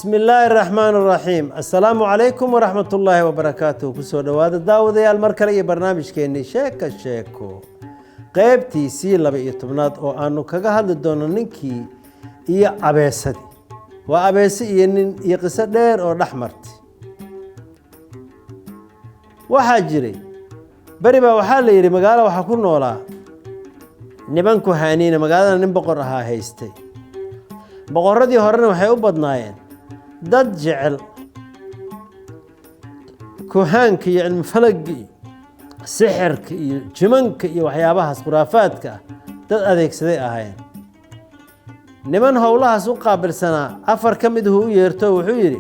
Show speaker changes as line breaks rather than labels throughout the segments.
Bismi illaahi araxmaan araxiim. Assalaamu calaykum waraxmat ullaahi wabarakaatuh. Kusoo dhowaada, daawadayaal, mar kale iyo barnaamijkeennii Sheeka Sheeko, qeybtiisii 12aad, oo aanu kaga hadli doono ninkii iyo abeesadii. Waa abeese iyo nin iyo qiso dheer oo dhex martay. Waxaa jiray beri baa waxaa la yidhi magaalo waxaa ku noolaa niman kuhaaniina. Magaalada nin boqor ahaa haystay. Boqorradii horena waxay u badnaayeen dad jecel kuhaanka iyo cilmifalagga iyo sixirka iyo jimanka iyo waxyaabahaas khuraafaadka ah, dad adeegsaday ahaayeen. Niman howlahaas u qaabilsanaa afar ka miduhu u yeerto, wuxuu yidhi: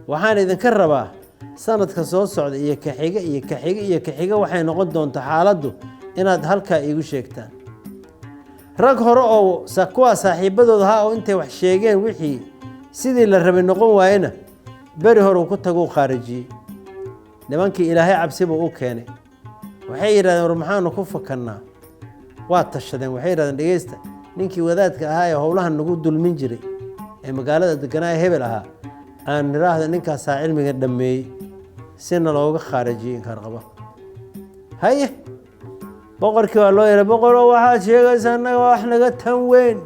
"Waxaan idinka rabaa sanadka soo socda iyo ka xiga iyo ka xiga iyo ka xiga waxay noqon doonto xaaladdu inaad halkaa iigu sheegtaan." Rag hore oo kuwaa saaxiibadooda ahaa oo intay wax sheegeen wixii sidii la rabay noqon waayena, beri hore uu ku taguu khaarijiyey. Nimankii Ilaahay cabsi buu u keenay. Waxay yidhahdeen: "War, maxaanu ku fakannaa?" Waa tashadeen. Waxay yidhahdeen: "Dhegeysta, ninkii wadaadka ahaa ee howlahan nagu dulmin jiray ee magaalada deganaa ee hebel ahaa, aan niraahda ninkaasaa cilmiga dhammeeyey, sina looga khaarijiyey inkaar qaba." Haye, boqorkii waa loo yeeray. "Boqoro, waxaad sheegaysaa annaga wax naga tan weyn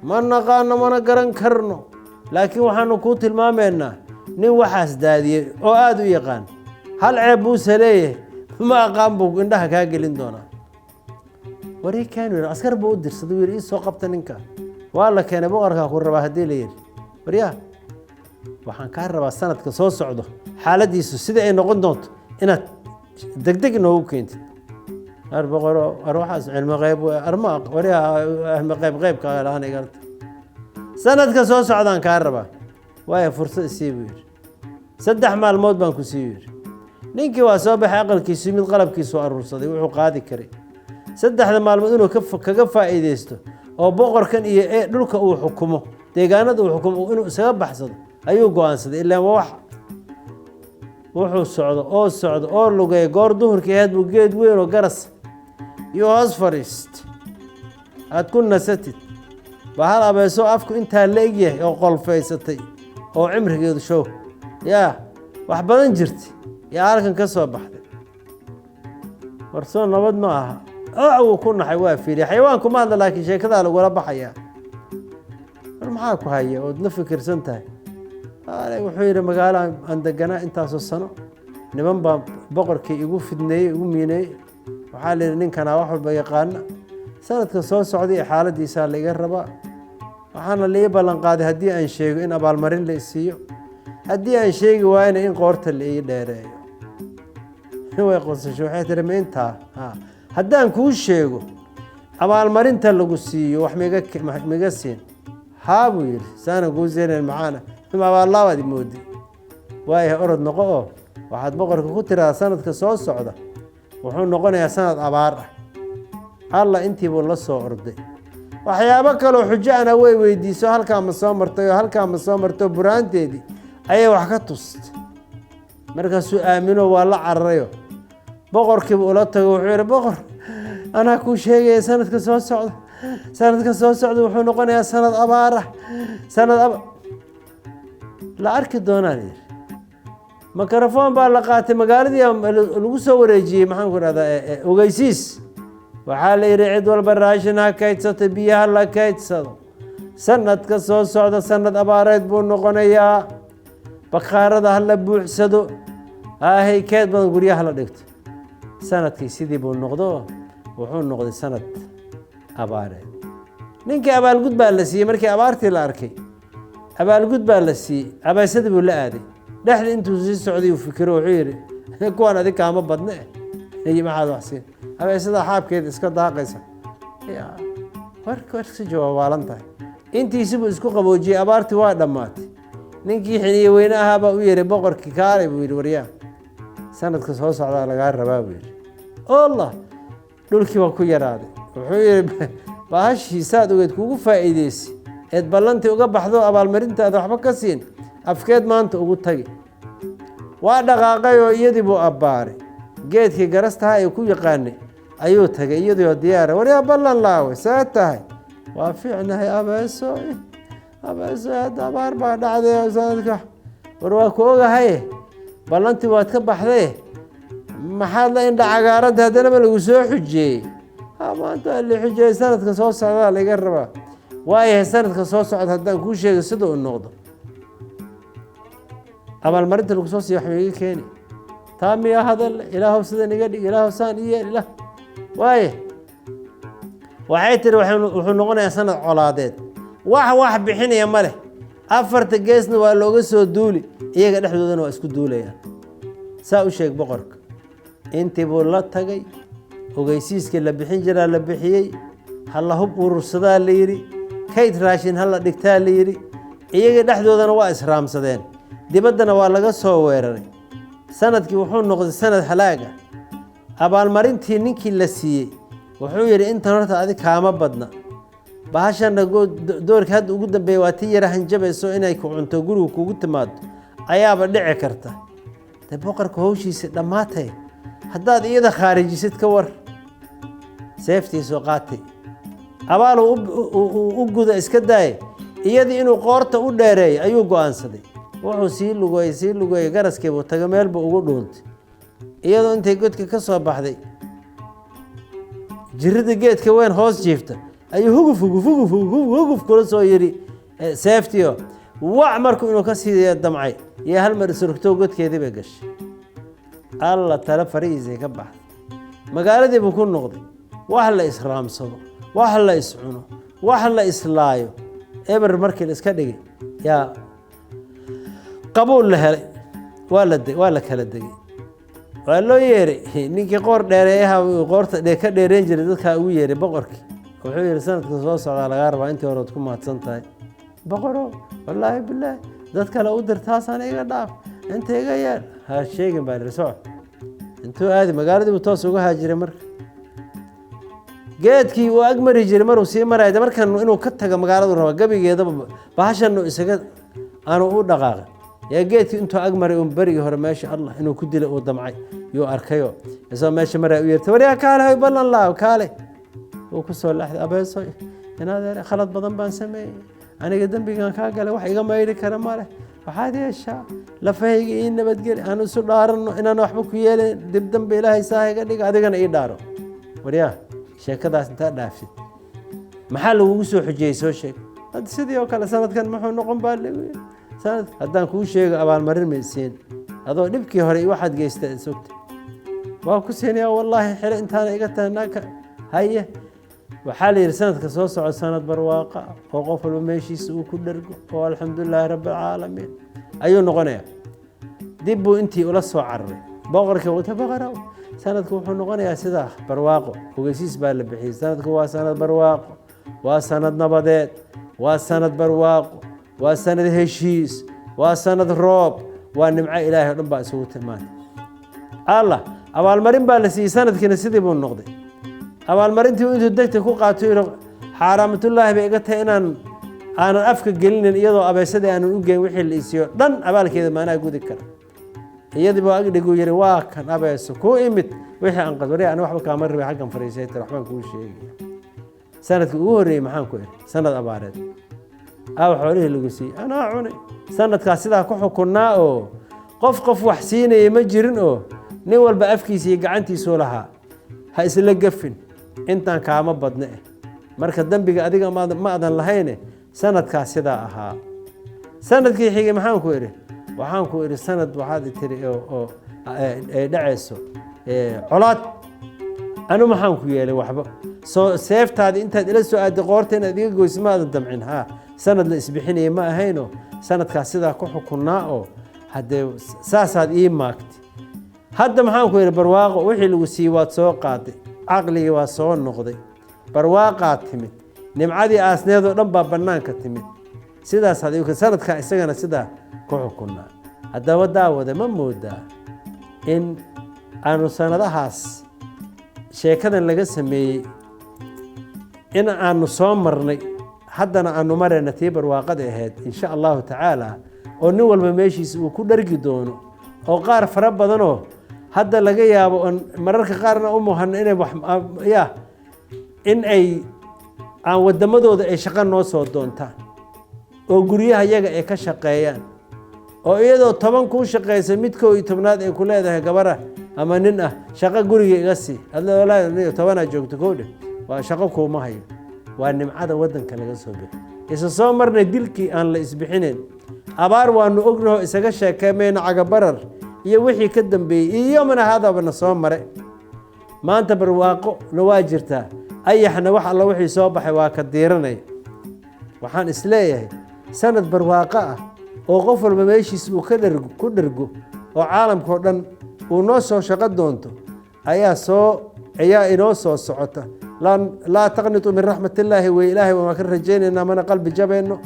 ma naqaano, mana garan karno, laakiin waxaanu kuu tilmaamaynaa nin waxaas daadiyey oo aada u yaqaan. Hal ceeb buuse leeyahay, ma aqaan buu indhaha kaa gelin doonaa." "Warii keenu," yidhi. Askar buu u dirsaday. Uu yidhi: "Ii soo qabta ninka." Waa la keenay. "Boqorkaa ku rabaa." Haddii la yidhi: "Waryaa, waxaan kaa rabaa sanadka soo socdo xaaladiisu sida ay noqon doonto inaad degdeg inoogu keentid." "Ar boqoro, ar waxaas cilmi qeyb arma, waryaa, cilmi qeyb qeybka lahaan igarta, sanadka soo socdaan kaa rabaa." "Waayo, fursad isii," buu yidhi. "3 maalmood baan ku sii," yidhi. Ninkii waa soo baxay, aqalkiisu mid qalabkiisu aruursaday, wuxuu qaadi karay 3da maalmood inuu kaga faa'iideysto oo boqorkan iyo dhulka uu xukumo, deegaanada uu xukumo, inuu isaga baxsado ayuu go-aansaday. Ilaan waa wax wuxuu socdo oo socdo oo lugeeya. Goor duhurkii ahayd buu geed weyn oo garas iyo hoos fadhiist. Aad ku nasatid baa hal abeeso afku intaa la egyahay oo qolfaysatay oo cimrigeedu show yaa wax badan jirtay yaa halkan ka soo baxday. Warsoo nabad ma aha? Oc wuu ku naxay, waa fiiriya. Xayawaanku ma hadla, laakiin sheekadaa lagula baxayaa. "War, maxaa ku haya ood la fikirsan tahay?" Wuxuu yidhi: "Magaalo aan deganaa intaasoo sano, niman baa boqorkii igu fidneeyey, igu miineeyey. Waxaa la yidhi ninkanaa wax walba yaqaana, sanadka soo socday ee xaaladiisaa la iga rabaa. Waxaana la ii ballan qaaday haddii aan sheego in abaalmarin la isiiyo, haddii aan sheegi waayona in qoorta la ii dheereeyo." Way qosasho. Waxay tiri: "Ma intaa? Ha, haddaan kuu sheego abaalmarinta lagu siiyo wax miga siin?" "Haa," buu yidhi. "Saana kuu siinayn, maxaana ma abaallaabaad moodi? Waayahay, orod noqo oo waxaad boqorka ku tiradaa sanadka soo socda wuxuu noqonayaa sanad abaar ah." Alla, intii buu la soo orday. Waxyaabo kaloo xujo ana way weydiiso. Halkaa ma soo martay oo halkaa ma soo martay oo buraanteedii ayay wax ka tustay. Markaasuu aamino, waa la cararayo, boqorkiiba ula tago. Wuxuu yihi: "Boqor, anaa kuu sheegaya sanadka soo socda. Sanadka soo socda wuxuu noqonayaa sanad abaara, sanad aba la arki doonaa," yidhi. Mikrofon baa la qaatay, magaaladii lagu soo wareejiyey. Maxaan ku rahdaa, ogeysiis. Waxaa la yidhi: "Cid walba raashin ha kaydsato, biyaha la kaydsado. Sanadka soo socda sanad abaareed buu noqonayaa. Bakhaarada ha la buuxsado, haahey, keed badan guryaha la dhigto." Sanadkii sidii buu noqdo, wuxuu noqday sanad abaareed. Ninkii abaalgud baa la siiyey. Markii abaartii la arkay, abaalgud baa la siiyey. Abeesadii buu la aaday. Dhexda intuu sii socday uu fikiro. Wuxuu yidhi: "Kuwaan adig kaama badne iyo maxaad wax siin? Abeesada xaabkeeda iska daaqaysa, war si jawaab waalan tahay." Intiisibuu isku qaboojiyey. Abaartii waa dhammaatay. Ninkii xiniye weyne ahaa baa u yeeray boqorkii. "Kaalay," buu yidhi. "Waryaa, sanadka soo socdaa lagaa rabaa," buu yidhi. Allah, dhulkii waa ku yaraaday. Wuxuu yidhi: "Bahashii saad ogeed kugu faa'iideysay eed ballantii uga baxdo, abaalmarintaada waxba ka siin, afkeed maanta ugu tagi." Waa dhaqaaqay oo iyadii buu abbaaray. Geedkii garastaha ee ku yaqaanay ayuu tagay, iyadoo diyaara. "Waryaa, ballan laawe, see tahay?" "Waa fiicnahay, abeeso." Abaar baa dhacday sanadka. War waa ku ogahay, ballantii waad ka baxday, maxaad la indha cagaaranta? Haddana ma lagu soo xujeeyey? Maanta waa la xujeeyey, sanadka soo socdaa laga rabaa. Waayahay, sanadka soo socda haddaan kuu sheego sida uu noqdo, abaalmarinta lagu soo siiya waxba iga keeni. Taa miyaa hadal? Ilaahow sidan iga dhig, ilaahow saan i yeel, ilaah. Waaye, waxay tiri wuxuu noqonayaa sanad colaadeed, wax bixinaya ma leh, afarta geesna waa looga soo duuli, iyaga dhexdoodana waa isku duulayaan. Saa u sheeg boqorka. Intii buu la tagay, ogeysiiskii la bixin jiraa la bixiyey, ha la hub urursadaa la yidhi, kayd raashin ha la dhigtaa la yidhi. Iyaga dhexdoodana waa israamsadeen, dibaddana waa laga soo weeraray. Sanadkii wuxuu noqday sanad halaaga. Abaalmarintii ninkii la siiyey wuxuu yidhi, intan horta adi kaama badna, bahashana doorkii hadda ugu dambeeya waa tii yara hanjabayso, inay ku cunto, guriga kugu timaado ayaaba dhici karta. Dee boqorka hawshiisi dhammaatay, haddaad iyada khaarijisid ka war. Seeftiisoo qaatay, abaal u guda iska daayay, iyadii inuu qoorta u dheereeyo ayuu go'aansaday. Wuxuu sii lugeeyey, sii lugeeyey, garaskiibuu taga, meel buu ugu dhuuntay. Iyadoo intay godka ka soo baxday jirida geedka weyn hoos jiifta ayuu huguf huguf huguf huguf huguf kula soo yidhi seeftiyo wac. Markuu inuu ka sii damcay iyo hal mar isurugtoo godkeedii bay gashay. Alla, tale farihiisay ka baxday. Magaaladii buu ku noqday. Wax la israamsado, wax la iscuno, wax la islaayo, eber markii la iska dhigay yaa qabuul la helay. Waa la kala degay, waa loo yeeray ninkii qoor dheereeyaha, qoorta ka dheereen jiray dadkaa ugu yeeray boqorkii. Wuxuu yihi, sanadka soo socdaa lagaa rabaa, intii hore ood ku mahadsan tahay boqorow, wallaahi bilaahi, dad kale u dir, taasaan iga dhaaf, inta iga yeel ha sheegin baa lihi. Socod intuu aadi magaaladii buu toos uga haajiray. Marka geedkii uu ag mari jiray maruu sii maraya, markan inuu ka tago magaaladu raba, gabigeedaba bahashanu isaga aanu u dhaqaaqin, yaa geedkii intuu ag maray uun berigii hore meesha Allah inuu ku dilay uu damcay yuu arkayo. Isagoo meesha maraya u yeertay, waryaa kaale, hoy, ballan laaw, kaale. Wuu ku soo leexday. Abeeso, inaadeer, khalad badan baan sameeyey aniga, dembigan kaa galay wax iga maydhi kara ma leh. Waxaad yeeshaa, lafahayga ii nabadgeli, aan isu dhaaranno inaan waxba ku yeelin dib dambe, ilaahay saa iga dhiga, adigana ii dhaaro. Waryaa, sheekadaas intaa dhaaftid, maxaa lagugu soo xujiyey? Soo sheeg. Hadda sidii oo kale sanadkan muxuu noqon baa lagu yidhi. Sanad haddaan kuu sheego abaalmarin ma isiin, adoo dhibkii hore iyo waxaad geysta sogta waa ku siinayaa, wallaahi xilo intaana iga tahay naagka haye. Waxaa la yidhi sanadka soo soco sanad barwaaqa oo qof walba meeshiisa uu ku dhergo oo alxamdulilaahi rabbi alcaalamiin ayuu noqonayaa. Dib buu intii ula soo cararay boqorkii wata. Boqorow, sanadku wuxuu noqonayaa sidaa barwaaqo, ogeysiis baa la bixiyey, sanadku waa sanad barwaaqo, waa sanad nabadeed, waa sanad barwaaqo, waa sanad heshiis, waa sanad roob, waa nimco ilaahay o dhan baa isugu timaatay. Allah, abaalmarin baa la siiyey. Sanadkiina sidii buu noqday. Abaalmarintii intuu degta ku qaato yidhi, xaaraamatullaahi bay iga tahay inaan aanan afka gelinin iyadoo abeesadii aanan u geyn wixii la isiiyo dhan, abaalkeeda maanaa gudi kara. Iyadii buu agdhigu yidhi, waa kan abeeso kuu imid wixii aan qad. Wari, ani waxba kaama rabay, xaggan fariisay tir, waxbaan kuu sheegaya. Sanadkii ugu horreeyey maxaan ku iri? Sanad abaareed aaw, xoolihii lagu siiyey anaa cunay. Sanadkaas sidaa ku xukunnaa oo qof wax siinaya ma jirin, oo nin walba afkiisa iyo gacantiisuu lahaa. Ha isla gefin, intaan kaama badne eh. Marka dembiga adiga ma adan lahayne, sanadkaas sidaa ahaa. Sanadkii xigay maxaan ku idhi? Waxaan ku idhi sanad waxaad tiri oo ay dhacayso colaad. Anu maxaan ku yeelay? Waxba soo seeftaadi intaad ila soo aadday qoorta inaad iga goyso ma aadan damcin. Haa, sanad la isbixinaya ma ahayno, sanadkaas sidaa ku xukunnaa oo haddee saasaad ii maagtay. Hadda maxaan ku yidhi? Barwaaqo, wixii lagu siiyey waad soo qaaday, caqligii waa soo noqday, barwaaqaad timid, nimcadii aasneedoo dhan baa bannaanka timid. Sidaas sanadkaa isagana sidaa ku xukunnaa. Haddaba daawada, ma moodaa in aanu sanadahaas sheekadan laga sameeyey in aanu soo marnay, haddana aanu marayna tii barwaaqada ahayd, insha allahu tacaala, oo nin walba meeshiisa uu ku dhargi doono, oo qaar fara badanoo hadda laga yaabo oon mararka qaarna u muhano inay ya in ay aan waddamadooda ay shaqo noo soo doontaan? Oo guryaha yaga ay ka shaqeeyaan, oo iyadoo 10 kuu shaqeysa mid 11aad ay ku leedahay, gabara ama nin ah, shaqo guriga iga sii. Adle walaahi 10aa joogto, kowdhe, waa shaqo kuuma hayo. Waa nimcada waddanka laga soo bixi. Isa soo marnay dilkii aan la isbixinayn, abaar waanu ognaho, isaga sheekeemayna, cagabarar iyo wixii ka dambeeyey iyo yomana hadaba na soo maray. Maanta barwaaqona waa jirtaa, ayaxna wax alla wixii soo baxay waa ka diiranaya. Waxaan isleeyahay sanad barwaaqo ah oo qof walba meeshiis uu ka dhergo ku dhergo oo caalamkao dhan uu noo soo shaqo doonto ayaa inoo soo socota. Laa taqnitu min raxmatillaahi wey. Ilaahay waan ka rajaynaynaa, mana qalbi jabayno.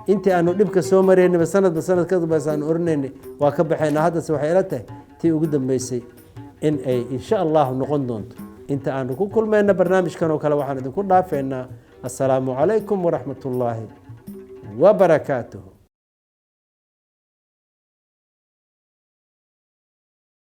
Intii aanu dhibka soo maraynaba, sanadba sanad ka dambaysa aanu oranaynay waa ka baxaynaa. Haddase waxay ila tahay tii ugu dambeysay in ay insha Allahu noqon doonto. Inta aanu ku kulmayna barnaamijkan oo kale, waxaan idinku dhaafeynaa assalaamu calaykum waraxmat ullaahi wabarakaatuh.